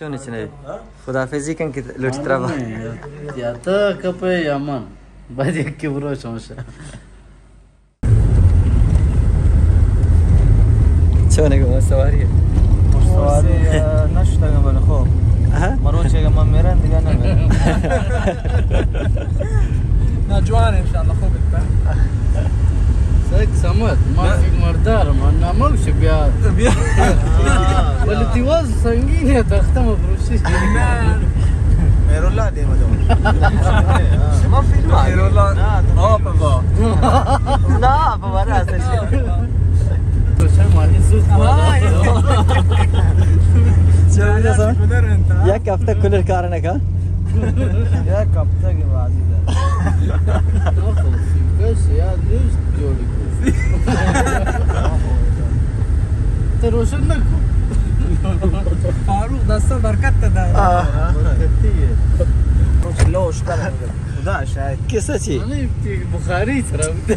چون چنے؟ خداحافظی کن کہ لوٹ ترا با۔ یا تا کپے یا من۔ بعد یک کے برو شمشا۔ چون گو سواری؟ سواری نشتگم بلے خو۔ مروچے کہ من میرن دیگه نه میرن۔ نا جوان انشاءالله خوب انت۔ سک سمت، ما فکر مردار، ما نمک چه بیا۔ بیا۔ ولی تیواز سنگین ہے، تختہ ما بروشی۔ میرالله دیما جو۔ شما فیلم آگے۔ میرالله۔ نا، تو آه، بابا۔ نا، بابا، راست۔ تو چه مالی سوز؟ یک ہفتہ کولر کار نہ کا۔ یک ہفتہ کے بعد ادھر۔ بس یار، نیوز جوڑی کو۔ تو روشن نہ کو۔ فاروق دستا برکت دا۔ برکتی ہے۔ لوش کر۔ خدا شاید۔ کسا چی؟ بخاری سرا۔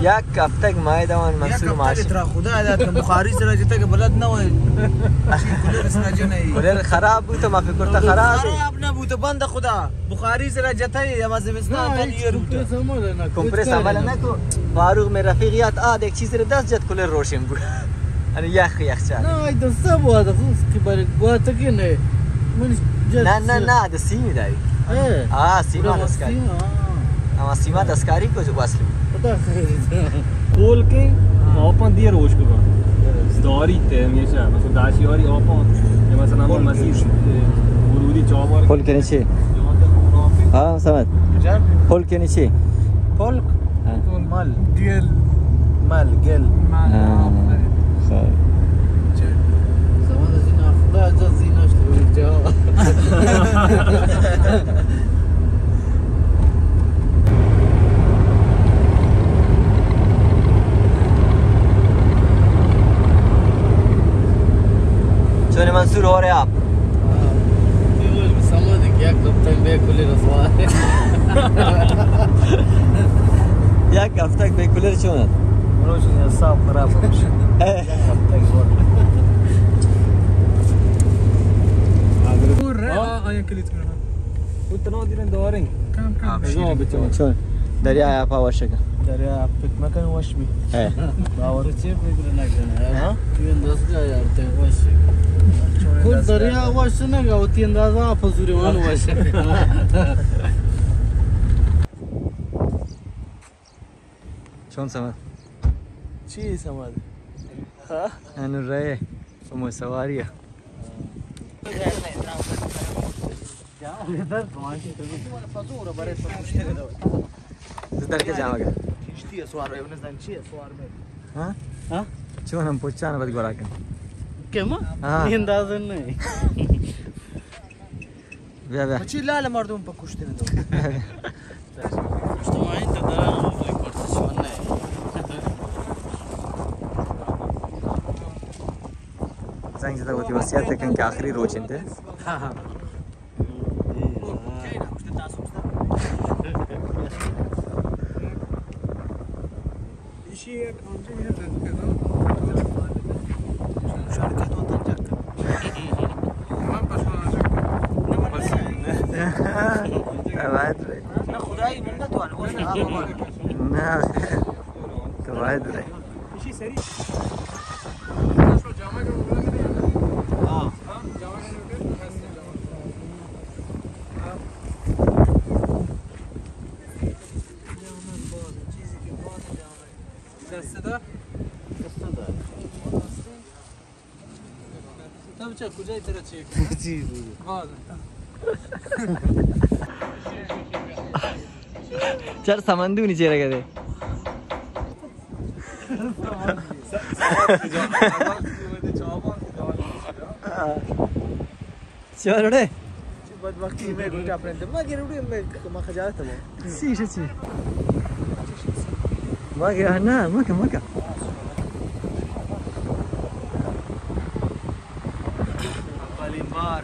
یک ہفتگ مائے دوان منصور ماشی۔ ترا خدا یاد کہ بخاری سرا جتا کہ بلد نہ ہوئے۔ کولر سرا جو نہیں۔ کولر خراب بوت، ما فکر کرتا خراب۔ خراب نہ بوت، بند خدا۔ بخاری سرا جتا ہے، ہما زمستان تن یہ روتا۔ کمپریس عمل نہ کو۔ فاروق میں رفیقیات آد ایک چیز رے دست جت کولر روشن بو۔ انی یخ یخ چا۔ نا، ای دستا بوا دخوز کہ بلے بوا تکے نے۔ من جت۔ نا، نا، نا، دستی می داری۔ ہاں، سیما دستکاری۔ ہاں۔ اما سیما دستکاری کو جو وصل۔ پول کے آپاں دیر روش کو۔ داری تے ہمیشہ، مثلا داشی واری آپاں، یا مثلا ہمیں مسیح، ورودی چاوار۔ پول کے نیچے۔ ہاں، سمجھ۔ پول کے نیچے۔ پول؟ ہاں۔ مل۔ گل۔ مل، گل۔ ہاں۔ سمجھ۔ چون منصور، ہو رہے آپ؟ سمجھ کہ یک ہفتہ بے کولر سوار۔ یک ہفتہ بے کولر چون؟ روشن حساب خراب ہو۔ یک ہفتہ۔ آیا کلیت کنه؟ اتنا دیرن داریں۔ کم کم۔ چون؟ دریا آپ وش کا؟ دریا آپ پک مکن وش بی۔ باور چه فکر نکنه؟ ہاں؟ تو انداز کا یار تے وش۔ خود دریا وش نہ گا، وتی اندازہ آپ زوری وان وش۔ چون سمد؟ چی سمد؟ ہاں؟ انو رہے، سمو سواری۔ در کے جاوگا۔ کشتی سوار ہے، انہیں زن چی سوار میں۔ ہاں؟ ہاں؟ چون ہم پوچھانا بد گورا کن۔ کہ ما؟ ہاں۔ اندازہ نہیں۔ بیا، بیا۔ چی لال مردم پہ کشتن دو۔ زنگ زدہ وتی وصیت کن کہ آخری روچ انت۔ ہاں، ہاں۔ ایشی یک آنجو یہ رد کردم۔ شرکت و تنجک۔ من پشمان آنجو۔ بس۔ نہ خدائی منت وان، وہ نہ آپ وان۔ نہ۔ تو باید رہے۔ ایشی سری۔ ہاں۔ دست دار۔ دست دار۔ تو بچہ کجای ترا چیک؟ جی، جی۔ باز۔ چر سمندونی چیرا گدے۔ چلڑے۔ بدبختی میں گوٹا پرند۔ ما گروڑی میں ما خجالت ہو۔ سی شچی۔ ما گیا نا، ما کا، ما کا۔ بالین بار۔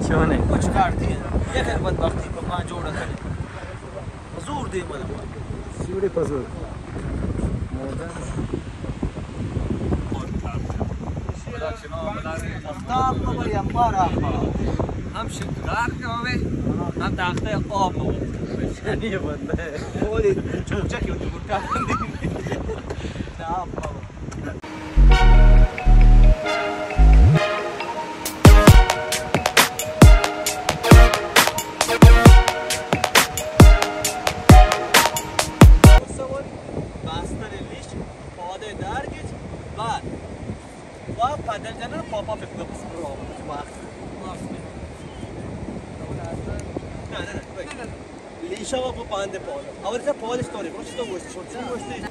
چونے؟ کچھ کار دی۔ یہ کر بدبختی کو ما جوڑ کرے۔ زور دے مل۔ سیوڑے پزور۔ دار بابا، یا مار آب بابا. ہم شتگار کے ہوئے، ہم تاختے آب بابا. شانی بندہ ہے. اولی چوچا کیوں تو گٹا؟ آب بابا. باستر لیش پادے دار گیج بعد و پادل جنن پاپا پہ پس برو. نه، نه، نه، نه. لیشا و پاندے پادل. اور سے پادش توری، کچھ تو گوشت، چھوٹ سے گوشت.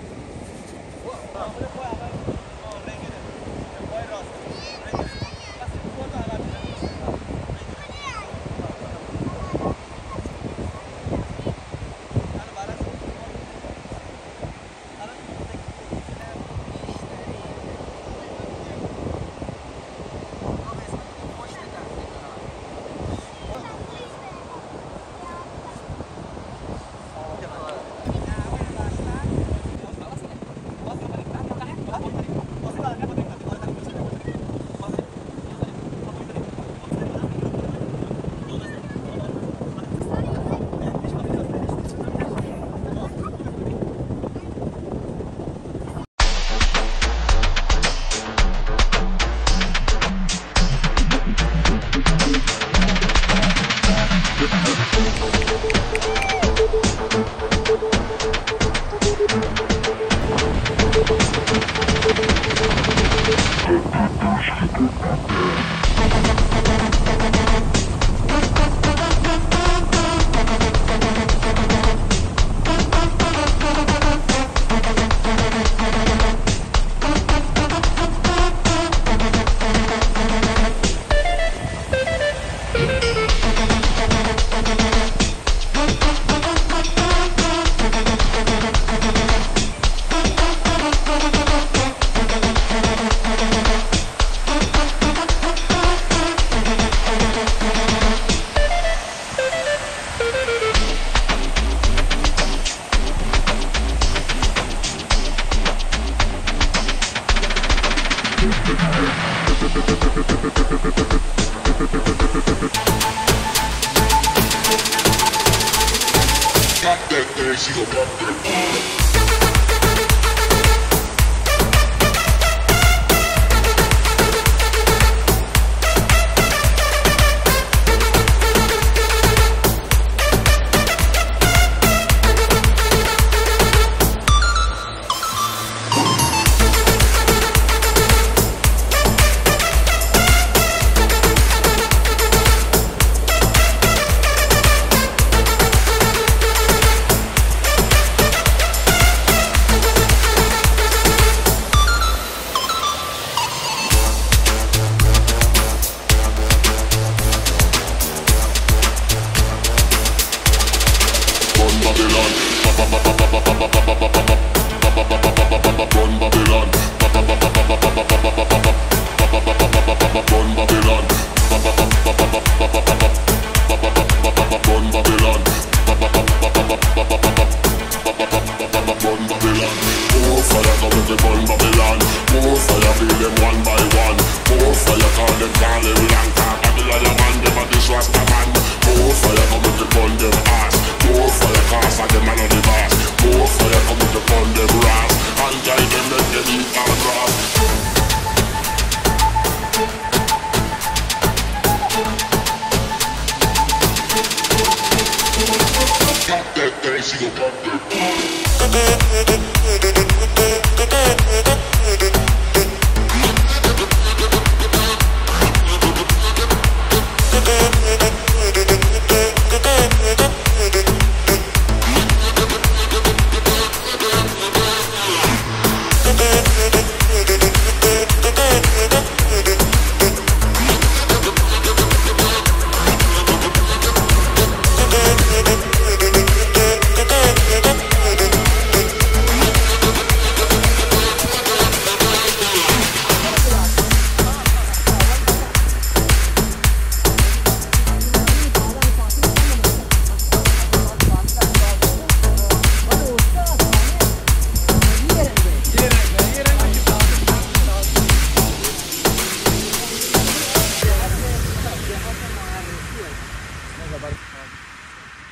More fire, come if you burn Babylon. More fire, feel them one by one. More fire, call them, call them long time. Babylon, a man, dem a diss Rasta man. More fire, come if you burn them ass. More fire, cause a dem a know the boss. More fire, come if you burn them rass. And tie them, make them eat all grass.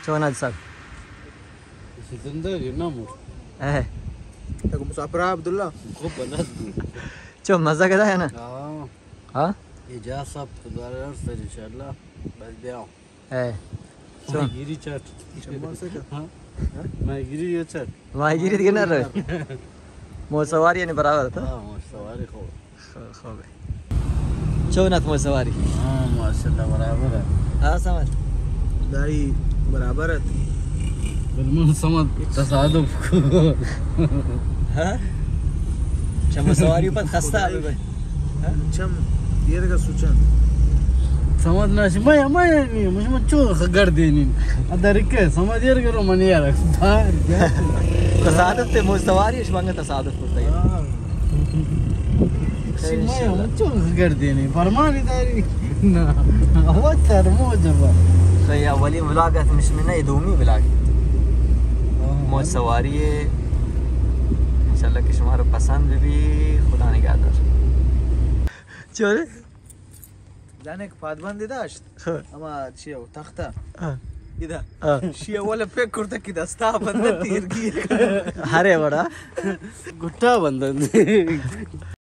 چون اِنت سر؟ زندگ نہ مر. اے. تک مسافر عبداللہ. خوب بنات. چو مزہ کدا ہے نا؟ ہاں. ہاں؟ یہ جا صاحب تو دوبارہ عرض ہے انشاءاللہ. بس بیا. اے. چون؟ ماہیگیری چٹ. ہاں؟ ماہیگیری یہ چٹ. ماہیگیری دیگه نه رہے. موج سواری یعنی برابر تو؟ ہاں، موج سواری خوب. خو-، خوب ہے. چون اِنت موج سواری؟ ہاں، ماشاءاللہ برابر اِنت. ہاں، صمد. دائی برابر اِنت. بل من صمد تصادف کو. ہاں؟ چہ موج سواری پر خستہ بہ بئے. ہاں؟ چم، یہ دگہ سوچن. صمد ناشی، ما، ما، ما، ما چو گردینی. ادرکه، صمد یہ کرو من یار. تصادف تے موج سواری اش بانگا تصادف. ہاں. خیر، انشاءاللہ. چون گردینی، فرمانی داری. نا. اول سر موج با. خیر، اولی ولاگ اِنت مشمی، نہ، یہ دومی ولاگ. ہاں. موج سواری ہے. انشاءاللہ کہ شما را پسند بی، خدا نگہدار. چورے؟ زانه که پادبندی داشت. ہاں. اما چیو تخته. ہاں. ادا. ہاں. شی اول پک کرتا که دستا بنده تیرگی. ہرے وڑا. گٹا بندن.